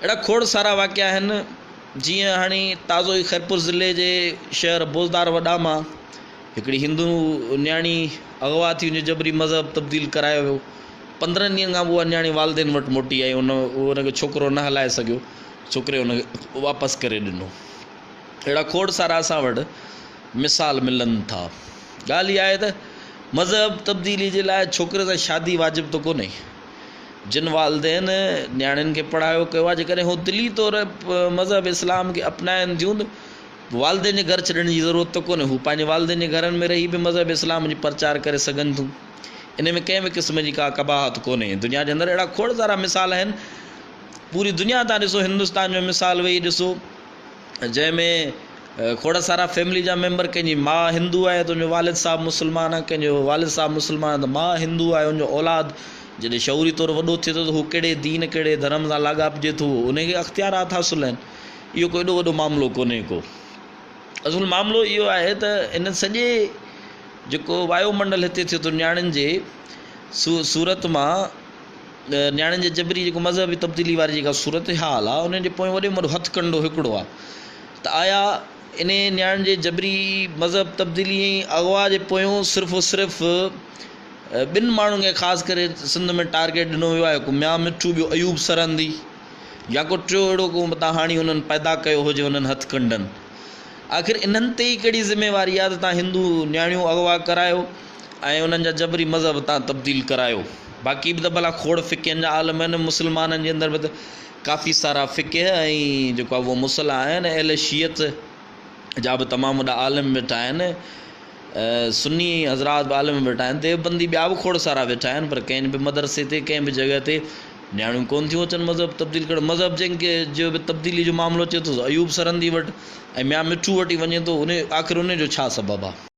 اهڙا کوڙ سارا واقعا آهن، جيئن هاڻي تازو ئي خيرپور ضلعي جي شهر بوزدار وڏا مان هڪڙي هندو نياڻي اغوا ٿي ان جو جبري مذهب تبديل ڪرايو ويو. 15 ڏينهن کان پوء اها نياڻي والدين وٽ موٽي آئي، ان ان کي ڇوڪرو نه هلائي سگهيو، ڇوڪري ان کي واپس ڪري ڏنو. اهڙا کوڙ سارا اسان وٽ مثال ملن ٿا. ڳالهه اها آهي ته مذهب تبديلي جي لاء ڇوڪري سان شادي واجب ته ڪونهي. جن والدين نياڻين کي پڙهايو ڪيو آهي جيڪڏهن هو دلي طور مذهب اسلام کي اپنائن ٿيون ته والدين جي گهر ڇڏڻ جي ضرورت ته ڪونهي. هو پنهنجي والدين جي گهرن ۾ رهي به مذهب اسلام جي پرچار ڪري سگهن ٿيون. ان ۾ ڪنهن به قسم جي ڪا قباحت ڪونهي. دنيا جي اندر اهڙا کوڙ سارا مثال آهن. پوري دنيا تان ڏسو هندستان جو مثال ويهي ڏسو. جنهن ۾ کوڙ سارا فيملي جا ميمبر ڪنهن جي ماء هندو آهي ته ان جو والد صاحب مسلمان آهي ڪنهن جو والد صاحب مسلمان آهي ته ماء هندو آهي ان جو اولاد جڏهن شعوري طور وڏو ٿئي ٿو ته هو ڪهڙي دين ڪهڙي ڌرم سان لاڳاپجي ٿو ان کي اختيارات حاصل آهن اهو ڪو ايڏو وڏو معاملو ڪونهي ڪو اصل معاملو اهو آهي ته ان سڄي جيڪو وايو منڊل هتي ٿئي ٿو نياڻين جي صورت مان نياڻين جي جبري جيڪو مذهبي تبديلي واري جيڪا صورتحال آ ان جي پويان وڏي ۾ وڏو هٿ ڪنڊو هڪڙو آ ته آيا انهي نياڻين جي جبري مذهب تبديلي ۽ اغوا جي پويان صرف و صرف ٻن ماڻهن کي خاص ڪري سنڌ ۾ ٽارگيٽ ڏنو ويو آهي هڪ ميان مٺو ٻيو ايوب سرهندي يا ڪو ٽيو اهڙو ڪو متان هاڻي انهن پيدا ڪيو هجي انهن هٿ ڪنڊن آخر انهن تي ئي ڪهڙي ذميواري آهي ته تان هندو نياڻيون اغوا ڪرايو ۽ انهن جا جبري مذهب تان تبديل ڪرايو. باقي به ته ڀلا کوڙ فقهن جا عالم آهن مسلمانن جي اندر به ته ڪافي سارا فقه ۽ جيڪو آهي اهو مصلح آهن اهل شيعت جا به تمام وڏا عالم ويٺا آهن سني حضرات به عالم ويٺا آهن ديوبندي ٻيا به کوڙ سارا ويٺا آهن پر ڪنهن به مدرسي تي ڪنهن به جڳهه تي نياڻيون ڪونه ٿيون اچن مذهب تبديل ڪرڻ مذهب جنهن کي جو به تبديلي جو معاملو اچي ٿو سو ايوب سرهندي وٽ ۽ ميان مٺو وٽ ئي وڃي ٿو ان آخر ان جو ڇا سبب آ؟